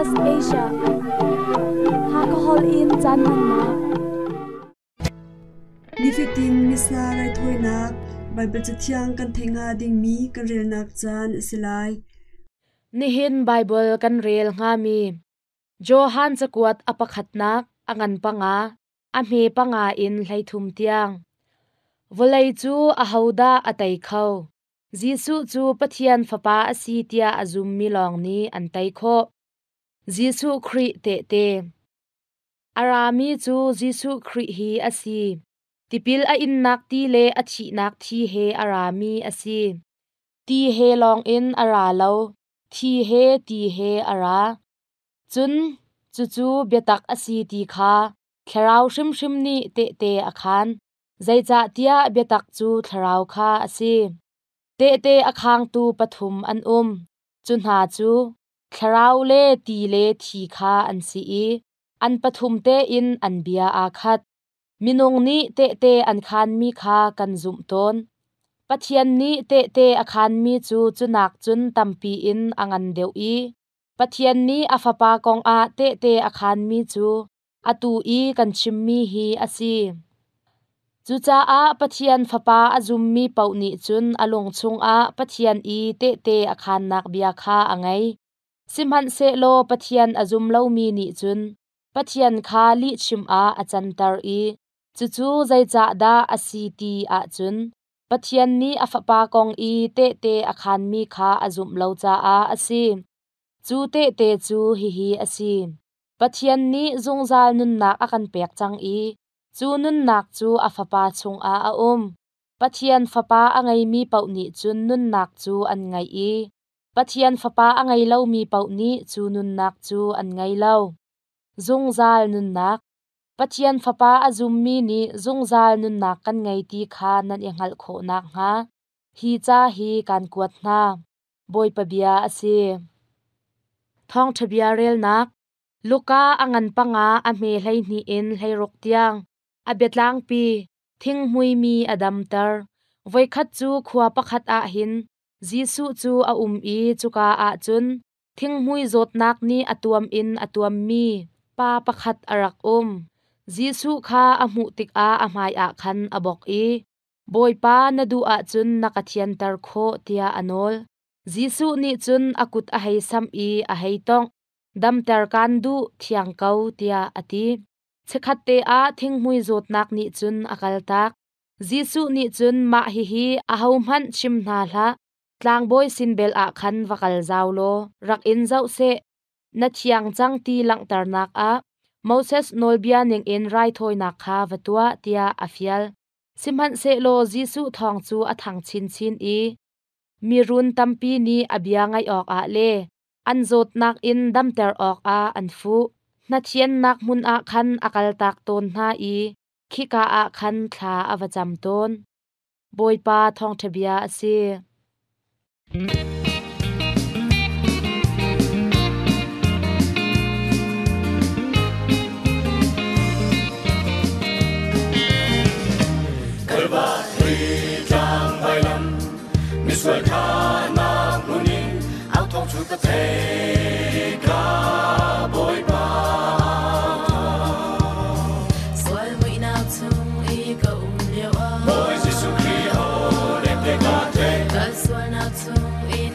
SBS Asia Hakahol in caan hmannak. Nifatin Missa raithawinak Baibal Cathiang kan theih hnga dingmi kan relnak caan a si lai. Nihin Baibal kan rel hngami Johan cakuat a pakhatnak a ngan panga a hme panga in 13 tiang. Vawlei cu ahodah a tei kho? Jesuh cu Pathian Fapa a si tiah a zummi lawng nih an tei khawh. Jesuh Khrih tehte. A rami cu Jesuh Khrih hi a si. Tipil a innak ti le a thihnak thi he a rami a si. Ti he lawngin a ra lo, thi he ti he a ra. Cun cucu biatak a si ti kha Thlarau hrimhrim nih tehte a khaan. Zeicahtiah biatak cu Thlarau kha a si. Tehte a khaangtu pathum an um. Cu hna cu Thlarau le ti le thi kha an si i an pathum tein an bia aa khat. Minung nih tehte an khaanmi kha kan zumh tawn. Pathian nih tehte a khaanmi cu cu nakcun tampi in a ngan deuh i Pathian nih a Fapa kongah tehte a khaanmi cu atu i kan chimmi hi a si. Cucaah Pathian Fapa a zummi paoh nih cun a lung chungah Pathian i tehte a khaannak bia kha a ngei. Sihmanhsehlaw Pathian a zum lomi nih cun Pathian kha lihchim ah a canter i cucu zeicahdah a si ti ahcun Pathian nih a Fapa kong i tehte a khaanmi kha a zumh lo caah a si. Cu tehte cu hihi a si: Pathian nih zungzal nunnak a kan pek cang i cu nunnak cu a Fapa chungah a um. Pathian Fapa a ngeimi paoh nih cun nunnak cu an ngeih i Pathian Fapa a ngei lomi paoh nih cu nunnak cu an ngei lo. Zungzal nunnak. Pathian Fapa a zummi nih zungzal nunnak kan ngei ti kha nan i hngalh khawh nakhnga hi ca hi kaan kuat hna. Bawipa bia a si. Thawngṭha bia relnak. Luka a ngan panga a hme 12 in 16 tiang. A biatlangpi, thinghmuimi a damter. Voikhat cu khua pakhat ah hin Jesuh cu a um i cuka ah cun thinghmui zawtnak nih a tuam in a tuammi pa pakhat a rak um. Jesuh kha a hmuh tikah a hmaiah khan a bawk i, Bawipa, na duh ahcun na ka thianter khawh, tiah a nawl. Jesuh nih cun a kut a hei samh i a hei tongh. Damter kaan duh, thiang ko, tiah a ti. Chikkhatte ah thinghmui zawtnak nih cun a kaltak. Jesuh nih cun mah hihi ahohmanh chim hna hlah, tlangbawi sin bel ah khan va kal zau law rak in zoh seh. Na thiang cang ti langhternak ah Moses nawlbia ningin raithawinak kha va tuah, tiah a fial. Sihmanhsehlaw Jesuh thawng cu a thang chinchin i mirun tampi nih a bia ngaih awkah le an zawtnak in damter awkah an fuh. Hnathiannak hmun ah khan a kaltak tawn hna i khika ah khan thla a va cam tawn. Bawipa thawngṭha bia a si. Kalvari tlang vailam misual kha nak hmun in au thawng cu ka thei ka Bawipa. Sual muihnak chung i ka um lio ah Bawi Jesuh Khrih ho nek te ka thei Ka sualnak chung in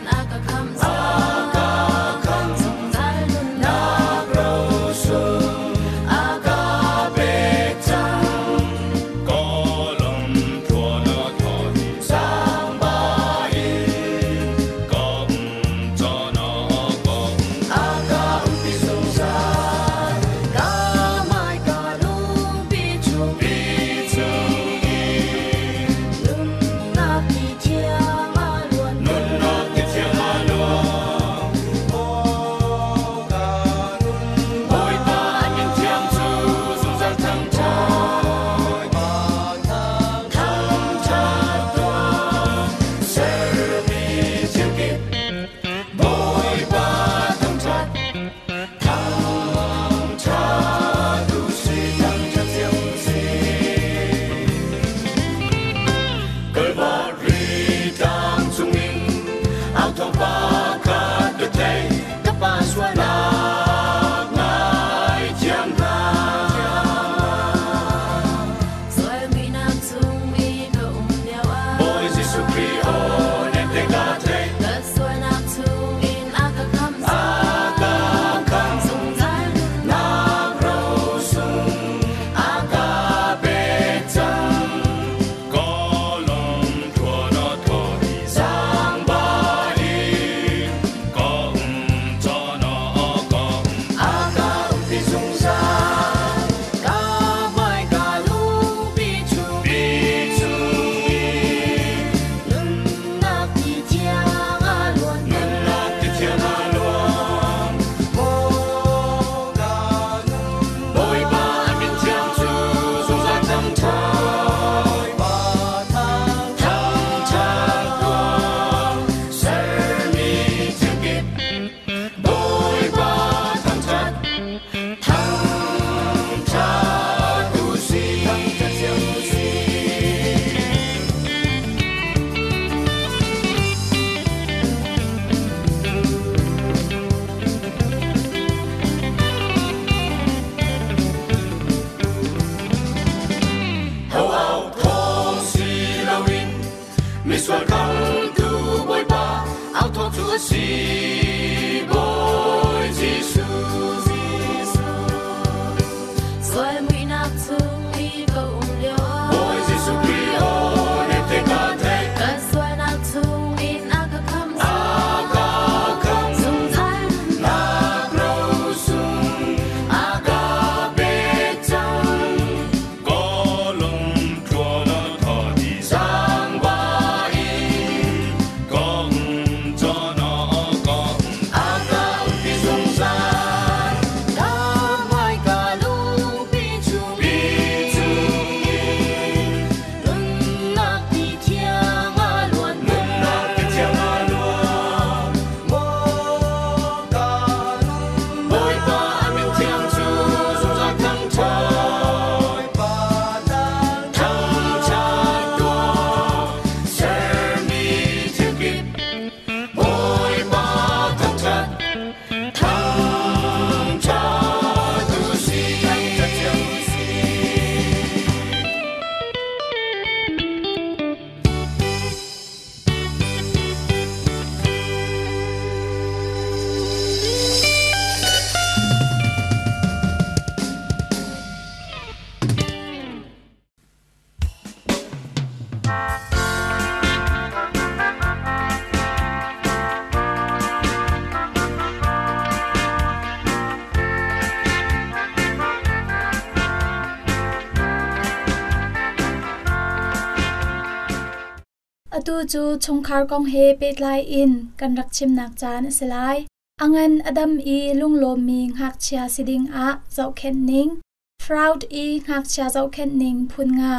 Atu cu chungkhar kong he pehtlai in kan rak chimnak caan a si lai. A ngan a dam i lunglawmmi ngakchia si ding ah zohkhenh ning. Fraud i ngakchia zohkhenh ning phun nga.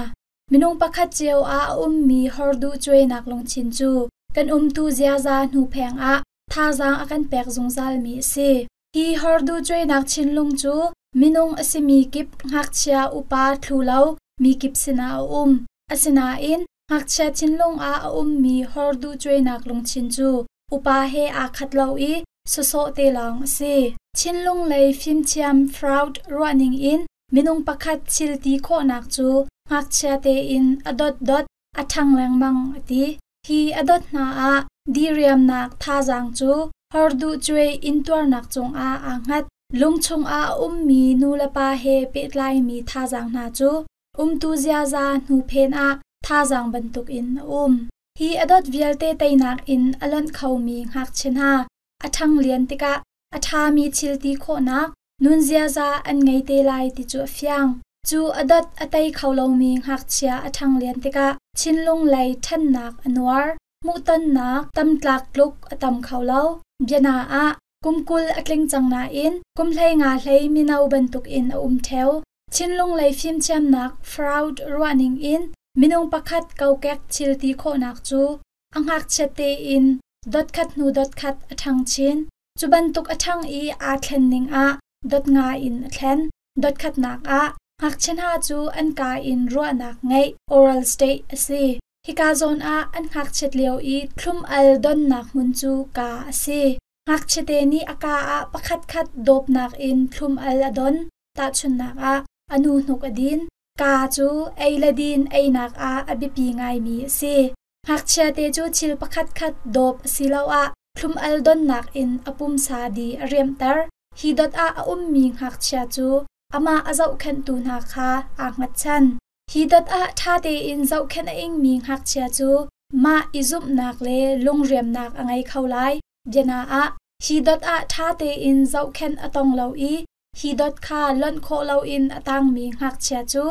Minung pakhat cio ah a ummi horduh cuainak lungthin cu kan umtu ziaza hnupheng ah thazaang a kan pek zungzalmi a si. Hi horduh cuainak thinlung cu minung a simi kip ngakchia upa thlu lo mi kip sinah a um. Asinain ngakchia thinlung ah a ummi horduh cuainak lungthin cu upa he aa khat lo i sawsawh te lawng a si. Thinlung lei fimthiam Freud ruahning in minung pakhat thil ti khawhnak cu ngakchia tein a dotdot a ṭhang lengmang a ti. Hi a dot hna ah diriamnak thazaang cu horduh cuai intuarnak cungah aa hngat. Lung chungah a ummi nulepa he pehtlaimi thazaang hna cu umtu ziaza hnuphen ah thazaang bantukin a um. Hi a dot vialte teinak in a lonh khomi ngakchia hna a ṭhang lian tikah a ṭhami thil ti khawhnak nun ziaza an ngei te lai ti cu a fiang. Cu a dot a tei kho lomi ngakchia a ṭhang lian tikah thinlung lei ṭhannak a nuar, hmuhtonnak tamtlak tluk a tam kho lo. Biana ah, kum 20 a tling cang nain kum 15 hlei mino bantukin a um ṭheo. Thinlung lei fimthiamnak Freud ruahning in minung pakhat kokek thil ti khawhnak cu a ngakchiat tein dotkhat hnu dotkhat a ṭhang chin. Cu bantuk a ṭhang i aa thlen ning ah dot nga in a thlen. Dotkhatnak ah ngakchia hna cu an kaa in ruahnak ngeih oral state a si. Hika zawn ah an ngakchiat lio i thlum-al donnak hmun cu kaa a si. Ngakchiate nih a kaa ah pakhatkhat dawpnak in thlum-al a don. Tahchunhnak ah, a nu hnuk a din. Kaa cu ei le din einak ah a biapi ngaimi a si. Ngakchiate cu thil pakhatkhat dawp asiloah thlum-al donnak in a pumsa di a riamhter. Hi dot ah a ummi ngakchia cu amah a zohkhenhtu hna kha aa hngatchan. Hi dot ah ṭha tein zohkhenh a ingmi ngakchia cu mah i zumhnak le lungriamnak a ngei kho lai. Biana ah, hi dot ah ṭha tein zohkhenh a tong lo i hi dot kha lonh khawh loin a tangmi ngakchia cu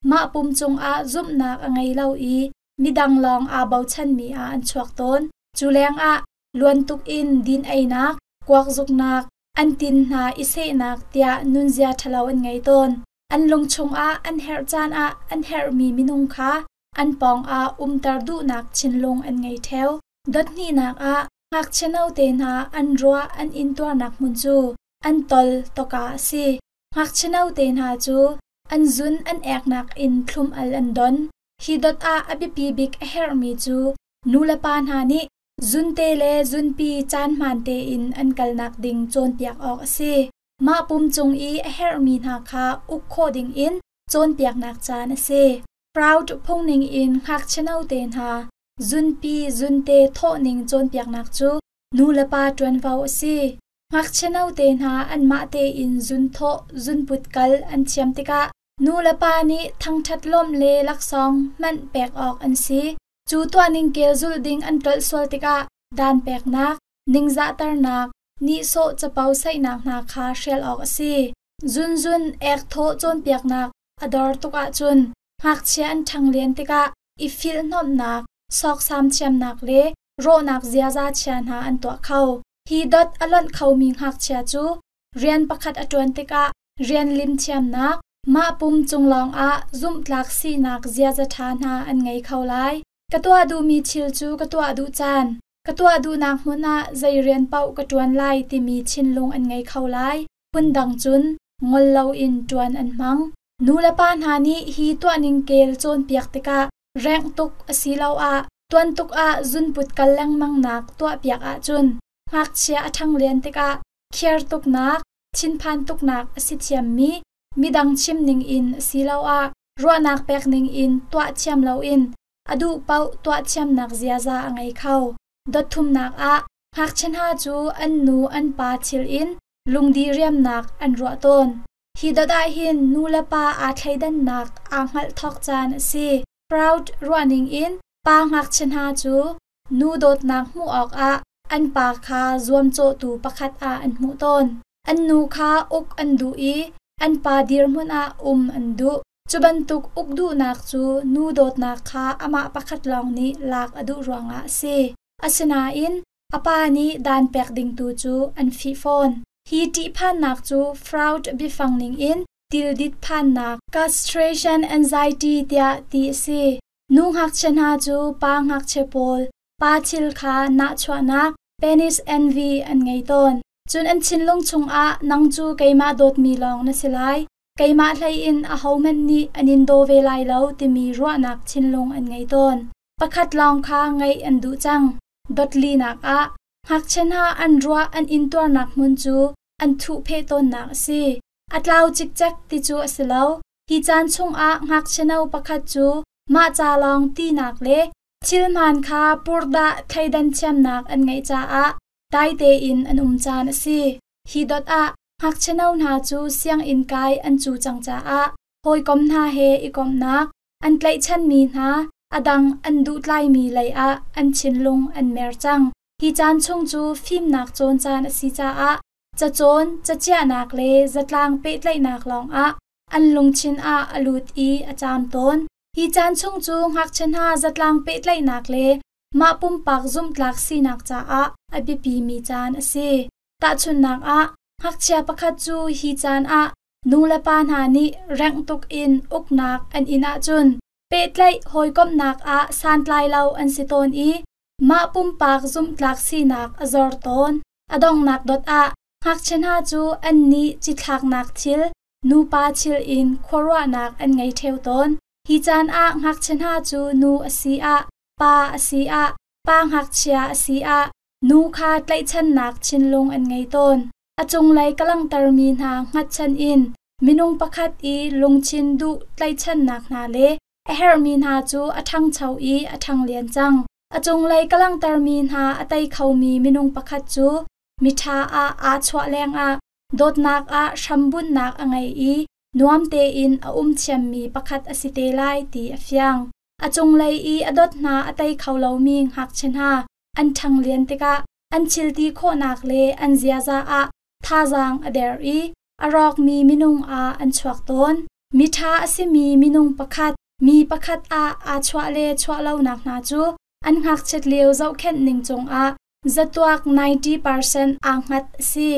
mah pum cungah zumhnak a ngei lo i midang lawng aa bochanmi ah an chuak tawn. Cu lengah luan tuk in din einak, kuak zuknak, an tin hna i sehnak tiah nunzia ṭhalo an ngei tawn. An lung chungah an herh caan ah an herhmi minung kha an pawngah umter duhnak thinlung an ngei ṭheo. Dothnihnak ah ngakchia note hna an ruah an intuarnak hmun cu an tol tawka a si. Ngakchia note hna cu an zun an eknak in thlum-al an don. Hi dot ah a biapi bik a herhmi cu nulepa hna nih zunte le zunpi caan hmaan tein an kalnak ding cawnpiak awk a si. Mah pum cung i a herhmi hna kha uk khawh dingin cawnpiaknak caan a si. Proud phungning in ngakchia note hna zunpi zunte thawhning cawnpiaknak cu nulepa ṭuanvo a si. Ngakchia note hna anmah tein zunthawh zunput kal an thiam tikah nulepa nih thangṭhat lawmh le laksawng hmanh pek awk an si. Cu tuahning kel zulh ding an tlolh sual tikah dan peknak, ningzahternak, nihsawh capo saihnak hna kha hrial awk a si. Zunzun ek thawh cawnpiaknak a dor tuk ahcun ngakchia an ṭhanglian tikah i filhhnawmhnak, sawksam thiamnak le rawhnak ziaza chia hna an tuah kho. Hi dot a lonh khomi ngakchia cu rian pakhat a ṭuan tikah rian lim thiamnak, mah pum cung lawngah zumhtlak sinak ziaza ṭha hna an ngei kho lai. Ka tuah duhmi thil cu ka tuah duh caan, ka tuah duhnak hmun ah zei rian paoh ka ṭuan lai timi thinlung an ngei kho lai. Phundang cun ngol loin ṭuan an hmang. Nulepa hna nih hi tuahning kel cawnpiak tikah rengh tuk asiloah tuan tuk ah zunput kal lengmangnak tuahpiak ahcun ngakchia a ṭhanglian tikah khiar tuknak, thinphan tuknak a si thiammi, midang chim ningin asiloah ruahnak pek ningin tuah thiam loin a duh paoh tuah thiamnak ziaza a ngei kho. Dotthumnak ah ngakchia hna cu an nu an pa thil in lungdi riamnak an ruah tawn. Hi dot ah hin nu le pa aa thleidannak aa hngalh thawk caan a si. Proud ruahning in pa ngakchia hna cu nu dawtnak hmuh awkah an pa kha zuamcawhtu pakhat ah an hmuh tawn. An nu kha uk an duh i an pa dirhmun ah um an duh. Cu bantuk uk duhnak cu nu dawtnak kha amah pakhat lawng nih lak a duh ruangah a si. Asinain a pa nih dan pek ding tu cu an fih fawn. Hi ṭihphannak cu Freud biafang ningin tildit phannak castration anxiety tiah ti a si. Nu ngakchia hna cu pa ngakchia pawl pa thil kha nahchuahnak penis envy an ngei tawn. Cun an thinlung chungah nang cu keimah dawtmi lawng na si lai, keimah hlei in ahohmanh nih an in daw ve lai lo timi ruahnak thinlung an ngei tawn. Pakhat lawng kha ngeih an duh cang. Dotlinak ah ngakchia hna an ruah an intuarnak hmun cu an thuhpheh tawnnak a si. A tlau cikcek ti cu a si lo. Hi caan chungah ngakchia no pakhat cu mah ca lawng tinak le thil hmaan kha purdah thleidan thiamnak an ngeih caah dai tein an um caan a si. Hi dot ah ngakchia no hna cu sianginn kai an cu cang caah hawikom hna he i komhnak, an tlaihchanmi hna, a dang an duhtlaimi lei ah an thinlung an mer cang. Hi caan chung cu fimnak cawn caan a si caah cacawn, caciahnak le zatlang pehtlaihnak lawngah an lungthin ah a lut i a caam tawn. Hi caan chung cu ngakchia hna zatlang pehtlaihnak le mah pumpak zumhtlak sinak caah a biapimi caan a si. Tahchunhnak ah, ngakchia pakhat cu hi caan ah nu le pa hna nih rengh tuk in uknak an in ahcun pehtlaih hawikomhnak ah santlai lo an si tawn i mah pumpak zumhtlak sinak a zor tawn. A donghnak dot ah ngakchia hna cu an nih cithlaknak thil, nupa thil in khuaruahnak an ngei ṭheo tawn. Hi caan ah ngakchia hna cu nu a si ah, pa a si ah, pa ngakchia a si ah, nu kha tlaihchannak thinlung an ngei tawn. A cunglei ka langhtermi hna hngatchan in minung pakhat i lungthin duh tlaihchannak hna le a herhmi hna cu a ṭhangcho i a ṭhanglian cang. A cunglei ka langhtermi hna a tei khomi minung pakhat cu miṭha ah aa chuah lengah dawtnak ah hrambunhnak a ngei i nuam tein a um thiammi pakhat a si te lai ti a fiang. A cunglei i a dawt hna a tei kho lomi ngakchia hna an ṭhanglian tikah an thilti khawhnak le an ziaza ah thazaang a der i a rawkmi minung ah an chuak tawn. Miṭha a simi minung pakhat mi pakhat ah aa chuah le chuah lonak hna cu an ngakchiat lio zohkhenh ning cungah zatuak 90% aa hngat a si.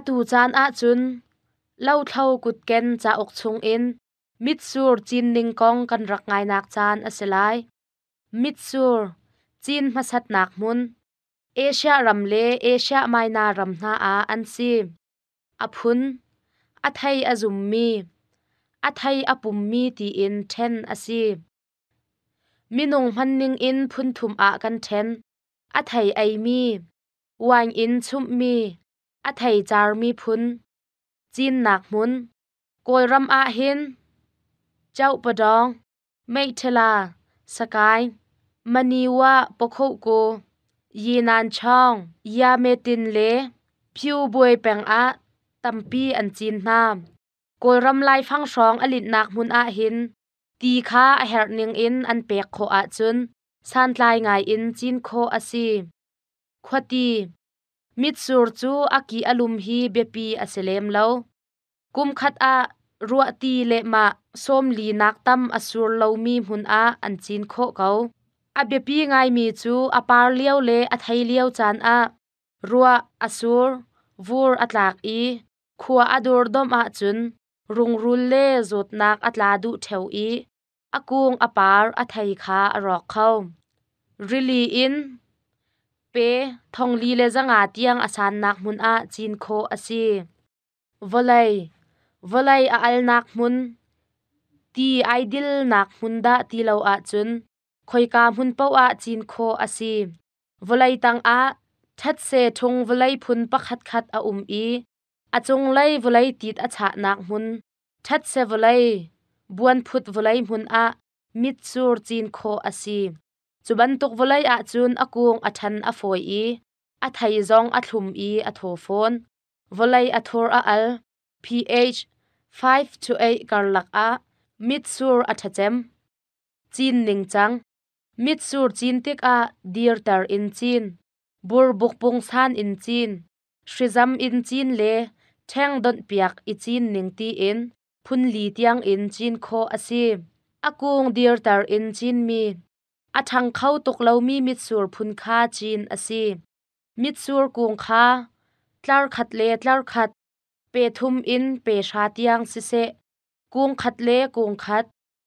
Atu caan ahcun lothlo kutken cauk chungin mitsur cinning kong kan rak ngainak caan a si lai. Mitsur cin hmasatnak hmun Asia ram le Asia Minor ram hna ah an si. A phun, a thei a zummi, a thei a pummi tiin ṭhen a si. Minung hmanning in phun thum ah kan ṭhen. A thei eimi, wine in chumhmi, a thei carmi phun. Cinnak hmun Kawlram ahhin Cohpadawng, Meiṭhila, Sakaing, Maniwa Pakhohku, Yinanchawng, Yametin le Phyu-buai peng ah tampi an cin hna. Kawlram laifang hrawng a linhnak hmun ahhin ti kha a herh ning in an pek khawh ahcun santlai ngai in cin khawh a si. Khuati Mitsur cu a ki a lum hi biapi a si lem lo. Kum khat ah ruahti lehmah 40 nak tam a sur lomi hmun ah an cin khawh ko. A biapi ngaimi cu a par lio le a thei lio caan ah ruah a sur, vur a tlak i khua a durdomh ahcun rungrul le zawtnak a tla duh ṭheo i a kung a par a thei kha a rawk kho. Rili in pe 4500 tiang a sannak hmun ah cin khawh a si. Vawlei Vawlei a alnak hmun ti ai dilnak hmun dah ti lo ahcun khoika hmun paoh ah cin khawh a si. Vawlei tangah ṭhetse ṭhung vawlei phun pakhatkhat a um i a cunglei vawlei tit a chahnak hmun ṭhetse vawlei buanphut vawlei hmun ah mitsur cin khawh a si. Cu bantuk vawlei ahcun a kung a ṭhan a fawi i a thei zong a thlum i a thaw fawn. Vawlei a thur a al. pH 5 to 8 karlak ah mitsur a ṭhacem. Cin ningcang. Mitsur cin tikah dirter in cin, burbuk pungsan in cin, hrizam in cin le ṭheng donhpiak i cin ning tiin phunli tiang in cin khawh a si. A kung dirter in cinmi, a ṭhang kho tuk lomi mitsur phun kha cin a si. Mitsur kung kha tlar khat le tlar khat, pe thum in pe hra tiang siseh, kung khat le kung khat,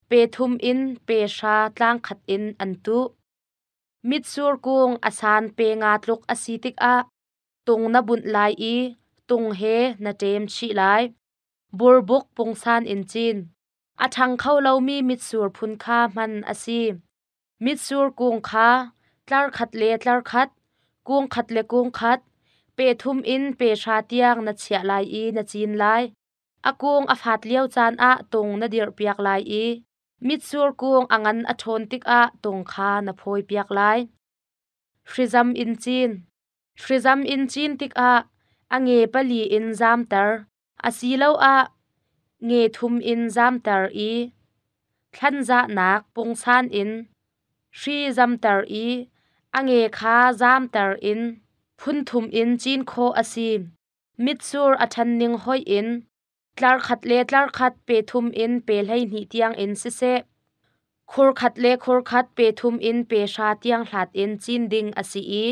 pe thum in pe hra tlang khat in an tuh. Mitsur kung a san pe nga tluk a si tikah tung na bunh lai i tung he na ṭem chih lai. Burbuk pungsan in cin. A ṭhang kho lomi mitsur phun kha hman a si. Mitsur kung kha tlar khat le tlar khat, kung khat le kung khat, pe thum in pe hra tiang na chiah lai i na cin lai. A kung a fat lio caan ah tung na dirhpiak lai i mitsur kung a ngan a ṭhawn tikah tung kha na phawipiak lai. Hrizam in cin. Hrizam in cin tikah a nge pali in zamter asiloah nge thum in zamter i thlanzahnak pungsan in hri zamter i a nge kha zamter in phun thum in cin khawh a si. Mitsur a ṭhanning hoih in tlar khat le tlar khat pe thum in pe 12 tiang in siseh, khur khat le khur khat pe thum in pe hra tiang hlat in cin ding a si i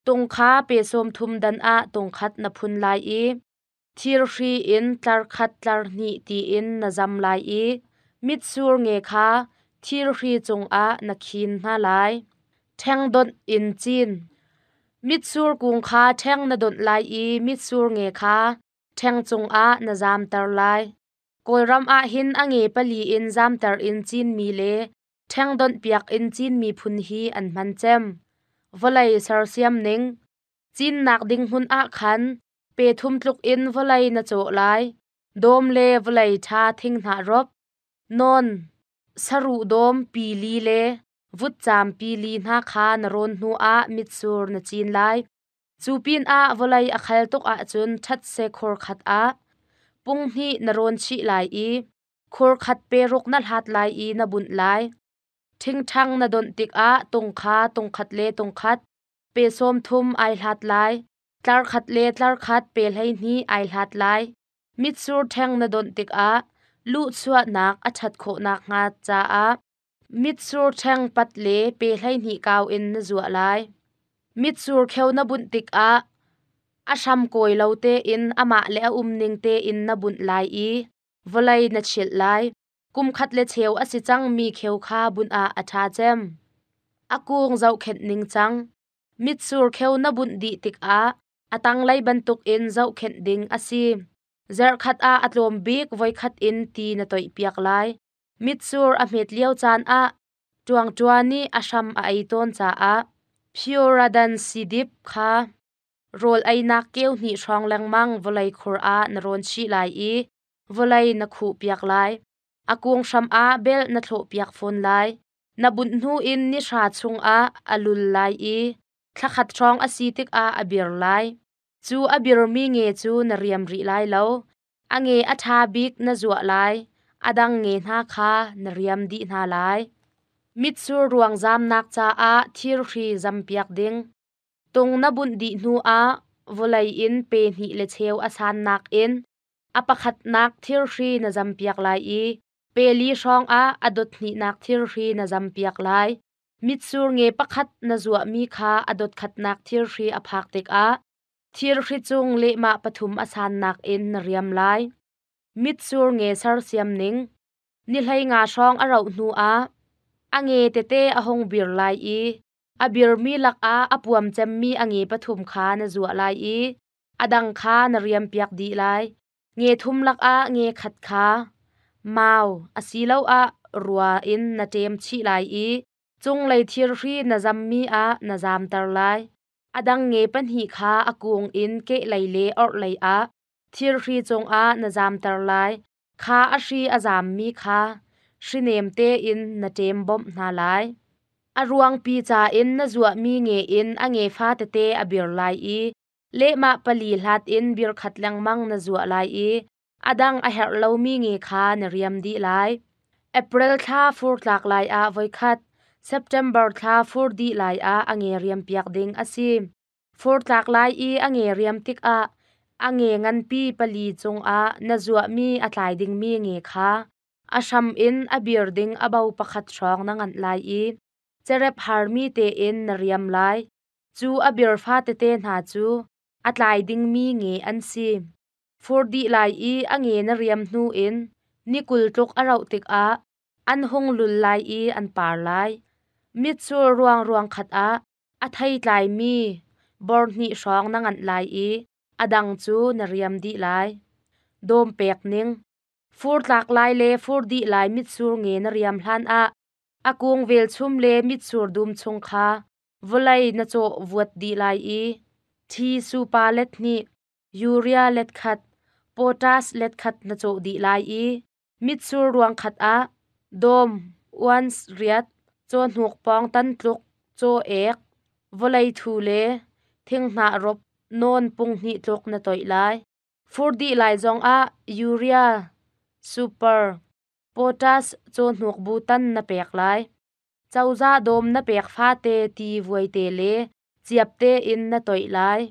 tung kha pe 30 dan ah tung khat na phun lai i thirhri in tlar khat tlar hnih tiin na zam lai i mitsur nge kha thirhri cungah na khin hna lai. Ṭheng donh in cin. Mitsur kung kha ṭheng na donh lai i mitsur nge kha ṭheng cungah na zamter lai. Kawlram ah hin a nge pali in zamter in cinmi le ṭheng donhpiak in cinmi phun hi an hman cem. Vawlei sersiam ning. Cinnak ding hmun ah khan pe thum tluk in vawlei na cawh lai. Dawm le vawlei ṭha thinghnah rop, nawn, saruh dawm pili le vutcam pili hna kha na rawn hnuah mitsur na cin lai. Cu pinah vawlei a khal tuk ahcun ṭhatse khur khat ah pung hnih na rawn chih lai i khur khat pe ruk na hlat lai i na bunh lai. Ṭhingṭhang na donh tikah tung kha tung khat le tung khat pe 30 ai hlat lai. Tlar khat le tlar khat pe 12 ai hlat lai. Mitsur ṭheng na donh tikah luhchuahnak a ṭhat khawh nakhnga caah mitsur ṭheng pat le pe 12 kau in na zuah lai. Mitsur kheu na bunh tikah A hram kawi lo tein amah le a umning tein na bunh lai i vawlei na chilh lai. Kum khat le cheu a si cangmi kheu kha bunh ah a ṭha cem. A kung zohkhenh ning cang. Mitsur kheu na bunh dih tikah a tanglei bantukin zohkhenh ding a si. Zarhkhat ah a tlawm bik voikhat in ti na toihpiak lai. Mitsur a hmet lio caan ah ṭuangṭua nih a hram a ei tawn caah Pyoradan sidip kha rawl einak keu hnih hrawng lengmang vawlei khur ah na rawn chih lai i vawlei na khuhpiak lai. A kung hram ah bel na thlawhpiak fawn lai. Na bunh hnu in ni hra chungah a lul lai i thlakhat hrawng a si tikah a bir lai. Cu a birmi nge cu na riam rih lai lo. A nge a ṭha bik na zuah lai. A dang nge hna kha na riam dih hna lai. Mitsur ruang zamnak caah thirhri zampiak ding. Tung na bunh dih hnuah vawlei in pe hnih le cheu a sannak in a pakhatnak thirhri na zampiak lai i pe li hrawng ah a dot hnihnak thirhri na zampiak lai. Mitsur nge pakhat na zuahmi kha a dot khatnak thirhri a phak tikah thirhri cung lehmah pathum a sannak in na riam lai. Mitsur nge sersiam ning. Ni 15 hrawng a rauh hnuah a nge tete a hung bir lai i a birmi lakah a puam cemmi a nge pathum kha na zuah lai i a dang kha na riampiak dih lai. Nge thum lakah nge khat kha mau asiloah rua in na ṭem chih lai i cunglei thirhri na zammi ah na zamter lai. A dang nge pahnih kha a kung in kehlei le orhlei ah thirhri cungah na zamter lai. Kha a hri a zammi kha hri nem tein na ṭem bawmh hna lai. A ruangpi ca in na zuahmi nge in a nge fatete a bir lai i lehmah pali hlat in bir khat lengmang na zuah lai i a dang a herh lomi nge kha na riam dih lai. April thla fur tlak lai ah voikhat, September thla fur dih lai ah a nge riampiak ding a si. Fur tlak lai i a nge riam tikah a nge nganpi pali cungah na zuahmi a tlai dingmi nge kha a hram in a bir ding a bo pakhat hrawng na nganh lai i cerep harmi tein na riam lai. Cu a bir fatete hna cu a tlai dingmi nge an si. Fur dih lai i a nge na riam hnu in ni 20 tluk a rauh tikah an hung lul lai i an par lai. Mitsur ruang ruang khat ah a thei tlaimi bor hnih hrawng na nganh lai i a dang cu na riam dih lai. Dawm pek ning. Fur tlak lai le fur dih lai mitsur nge na riam hlan ah a kung velchum le mitsur dum chung kha vawlei na cawh vuat dih lai i thi supa let hnih, urea let khat, potash let khat na cawh dih lai i mitsur ruang khat ah dawm uans riat, cawhnuk pawng tan tluk, caw ek, vawlei thu le thinghnah rop nawn pung hnih tluk na toih lai. Fur dih lai zongah urea, super, potash cawhnuk bu tan na pek lai. Cozah dawm na pek fate ti vuaite le ciap tein na toih lai.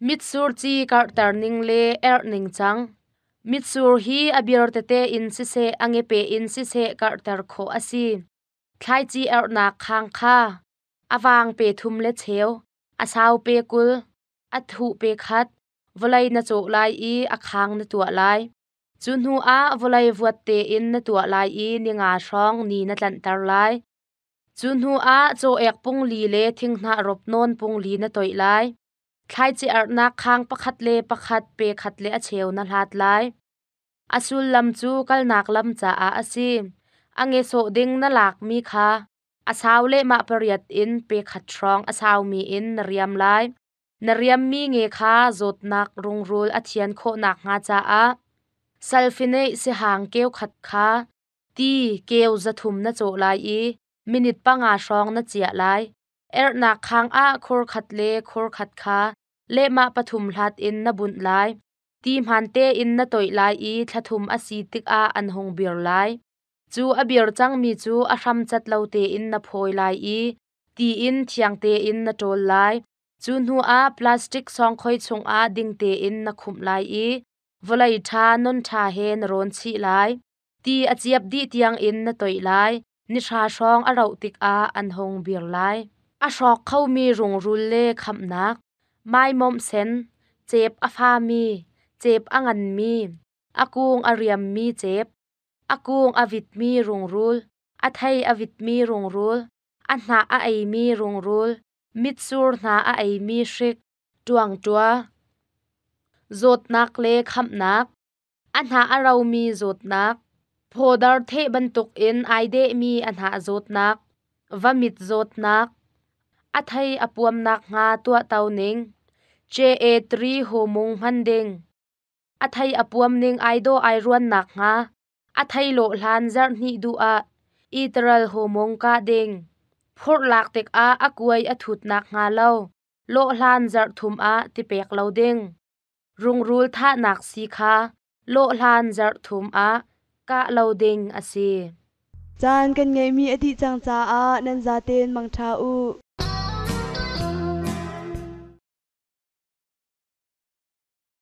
Mitsur ci karhter ning le erh ning cang. Mitsur hi a bir tete in siseh a ngepe in siseh karhter khawh a si. Thlaici erhnak khang kha a vang pe thum le cheu, a sau pe 20, a thuh pe khat, vawlei na cawh lai i a khang na tuah lai. Cu hnu ah vawlei vuat tein na tuah lai i ni nga hrawng ni na tlanhter lai. Cu hnu ah caw-ek pung li le thinghnah rop nawn pung li na toih lai. Thlaici erhnak khang pakhat le pakhat pe khat le a cheu na hlat lai. A sullam cu kalnak lam caah a si. A nge sawh ding na lakmi kha a sau lehmah pariat in pe khat hrawng a saumi in na riam lai. Na riammi nge kha zawtnak rungrul a thian khawh nakhnga caah salfinate sihang keu khat kha ti keu 300 na cawh lai i minute 5 hrawng na ciah lai. Erhnak khang ah khur khat le khur khat kha lehmah pathum hlat in na bunh lai. Ti hmaan tein na toih lai i thla thum a si tikah an hung bir lai. Cu a bir cangmi cu a hram cat lo tein na phawi lai i ti in thiang tein na ṭawl lai. Cu hnuah plastic sawngkhoi chungah ding tein na khumh lai i vawlei ṭha non ṭha he na rawn chih lai. Ti a ciap dih tiangin na toih lai. Ni hra hrawng a rauh tikah an hung bir lai. A hrawk khomi rungrul le khamnak, maimawmh sen, Cep a fami, cep a nganmi, a kung a riammi cep, a kung a vitmi rungrul, a thei a vitmi rungrul, a hnah a eimi rungrul, mitsur hna a eimi hrik, ṭuangṭua. Zawtnak le khamhnak. A hnah a romi zawtnak. Phawdar theh bantukin ai dehmi a hnah zawtnak. Vamit zawtnak. A thei a puam nakhnga tuahto ning. JA3 homung hman ding. A thei a puam ning ai dawh ai ruan nakhnga a thei lawh hlan zarh hnih duh ah iteral homung kah ding. Phurh lak tikah a kuai a thut nakhnga lo lawh hlan zarh thum ah ti pek lo ding. Rungrul thahnak sii kha lawh hlan zarh thum ah kah lo ding a si. Caan kan ngeihmi a dih cang caah nan zaten mangṭha u.